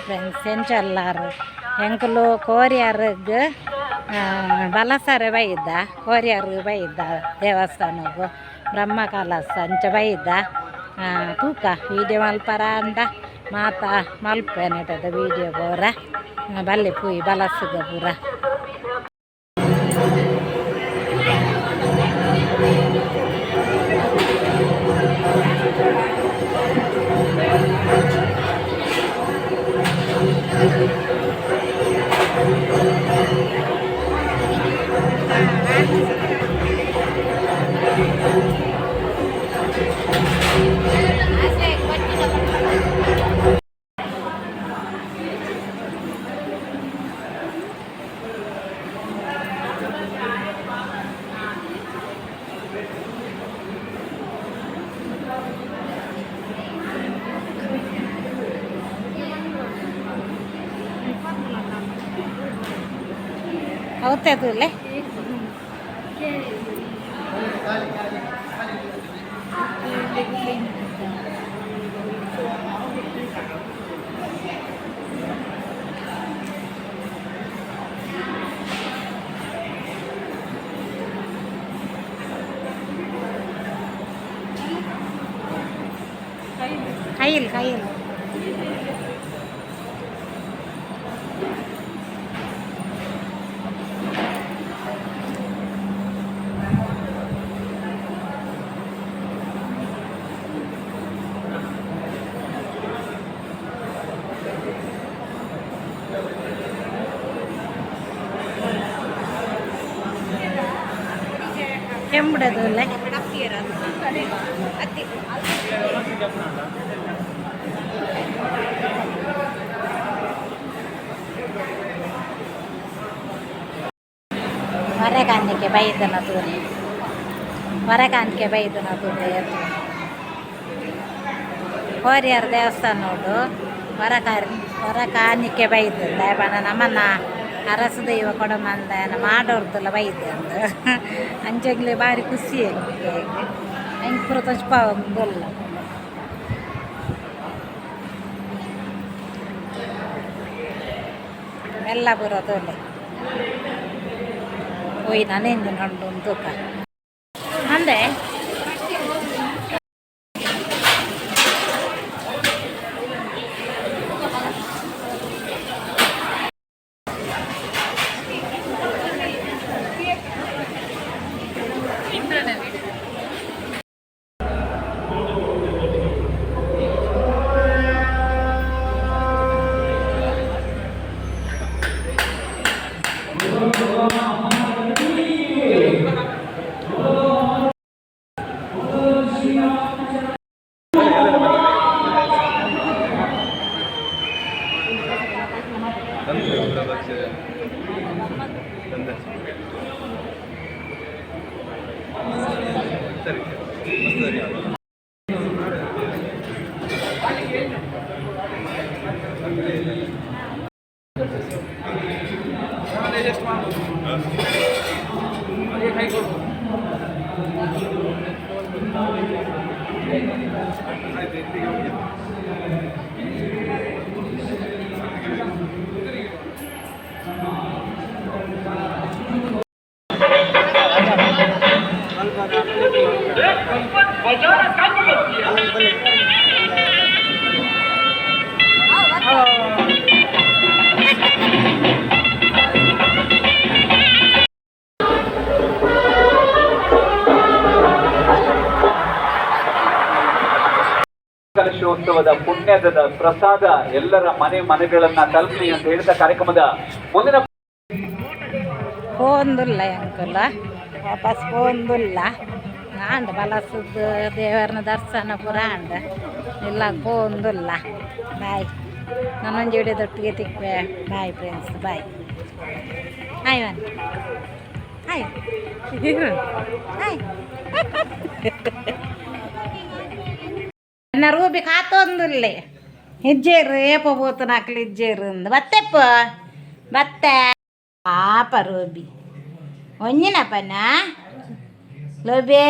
Friends, ಎಂಚಲ್ಲಾರು? ಎಂಕುಲು ಕೋರಿಯಾರ್ಗ್ ಬಲಸರೆ ಬೈದ, ಕೋರಿಯಾರ್ಗ್ ಬೈದ, ದೇವಸ್ಥಾನಗು ಬ್ರಹ್ಮ ಕಲಸ ಅಂಚ ಬೈದ. ತೂಕ, ವೀಡಿಯೋ ಮಲ್ಪರ ಅಂಡ ಮಾತ ಮಲ್ಪೆನೆಟದ ವೀಡಿಯೋ ಪೂರ. ಬಲ್ಲೆ ಪೂಯಿ ಬಲಸುಗ ಪೂರ. ಅವತ್ತೆ. ಕೈಲ್ ಕೈಲ್. ಕೆಂಬುಡದು. ವರಕಾನಿಕೆ ಬೈದನ ತೂರಿ, ವರಕಾನಿಕೆ ಬೈದನ ತೂರಿ. ಕೋರಿಯರ್ ದೇವಸ್ಥಾನ ನೋಡು. ವರಕಾರಿ ವರಕಾನಿಕೆ ಬೈದು ಪಂಡ ನಮ್ಮನ್ನ ಅರಸು ದೈವ ಕೊಡಮಂದ ಮಾಡೋರ್ದಲ್ಲ ಬೈದು ಅಂದು. ಅಂಚೆಗ್ಲೆ ಬಾರಿ ಖುಷಿ. ಎಂಕ್ ಪೂರ ತೊಜ್ಪಾವೊಂದುಲ್ಲ. ಮೆಲ್ಲ ಪೂರ ತೋಲೆ ಪೋಯಿ ನಾನೆಂಜಿನ ಉಂಡು ತೂಕ ಅಂದೆ. ಸರಿ, ಸರಿ. ಕಲಶೋತ್ಸವದ ಪುಣ್ಯದ ಪ್ರಸಾದ ಎಲ್ಲರ ಮನೆ ಮನೆಗಳನ್ನ ತಲುಪಲಿ ಅಂತ ಹೇಳ್ತಾ ಕಾರ್ಯಕ್ರಮದ ಮುಂದಿನ ಪೋಂದುಲ್ಲ ಎಂಕುಲ, ವಾಪಸ್ ಪೋಂದುಲ್ಲ. ಆಂಡ್ ಬಲಸುದು, ದೇವರನ ದರ್ಶನ ಪೂರ ಆಂಡ್. ಇಲ್ಲ, ಪೋಂದುಲ್ಲ. ಬಾಯ್, ನಾನೊಂದು ವಿಡಿಯೋದೊಟ್ಟಿಗೆ ತಿಕ್ವೆ. Bye friends, bye. ಹಾಯ್ ಒನ್, ಹಾಯ್ ಹಾಯ್. ಎನ್ನ ರೂಬಿ ಕಾತೊಂದುಲ್ಲೆ. ಇಜ್ಜೇರು, ಏಪ ಪೋತುನಕ್ಲು ಇಜ್ಜೇರು ಅಂದ್. ಬತ್ತೆಪ್ಪ ಬತ್ತೆ. ಪಾಪ ರೂಬಿ. ಒಂಜಿನಪ್ಪನ ಲೋಬೆ.